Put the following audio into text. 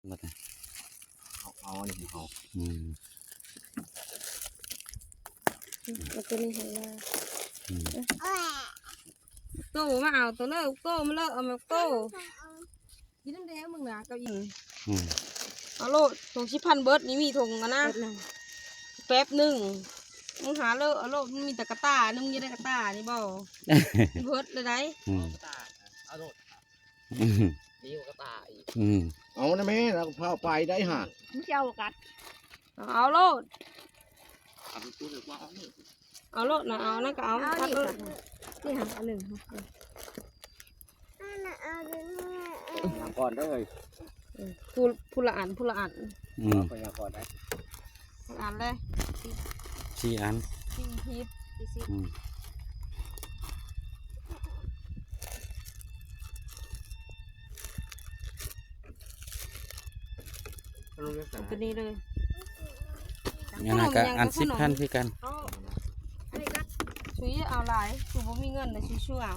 ບັດນີ້ ເອົາ ເອົາອັນນີ້ໃຫ້ເຮົາ ອືມ ເອົາຕົວນີ້ໃຫ້ລາວ ອືມ ໂຕມາເອົາໂຕເລີກ ໂຕມາເລີກ ເອົາມາໂຕ ກິນນ້ຳແດງມຶງນະ ເກົ້າອີ່ ອືມ ເອົາໂລດ ຖົງສິບພັນເບິດ ນີ້ມີຖົງອັນນະ ເບິດນະ ແປັບໜຶ່ງ ມຶງຫາເລີກເອົາໂລດ ມັນມີແຕ່ກະຕ່າ ມຶງຢາກໄດ້ກະຕ່ານີ້ບໍ່ ເບິດແລ້ວໃດ ອືມ ເອົາໂລດ ອືມ ດີກວ່າກະຕ່າອີກ ອືມ ເອົານະແມ່ ລາວກໍພາໄປໄດ້ຫາ ມຶງຊິເອົາບໍ່ກັດ ເອົາໂລດ ເອົາໂລດນະ ເອົານັ້ນກໍເອົາ ເອົາ ກັດໂລດ ນີ້ຫາອັນໜຶ່ງ ເອົາກ່ອນເດີ ເອີ ຜູ້ ຜູ້ລະອັນ ຜູ້ລະອັນ ອືມ ເອົາໄປຫາກ່ອນໄດ້ ອັນແລະ ສີ່ອັນ ສີ່ສິບ ສີ່ສິບ ອືມ ເອົາຕົວນີ້ເລີຍ ອັນນັ້ນກໍອັນສິບພັນຄືກັນ ເອົາອັນນີ້ກໍ ຊຸຍເອົາຫຼາຍ ຊຸບໍ່ມີເງິນນະ ຊຸຊ່ວຍເອົາ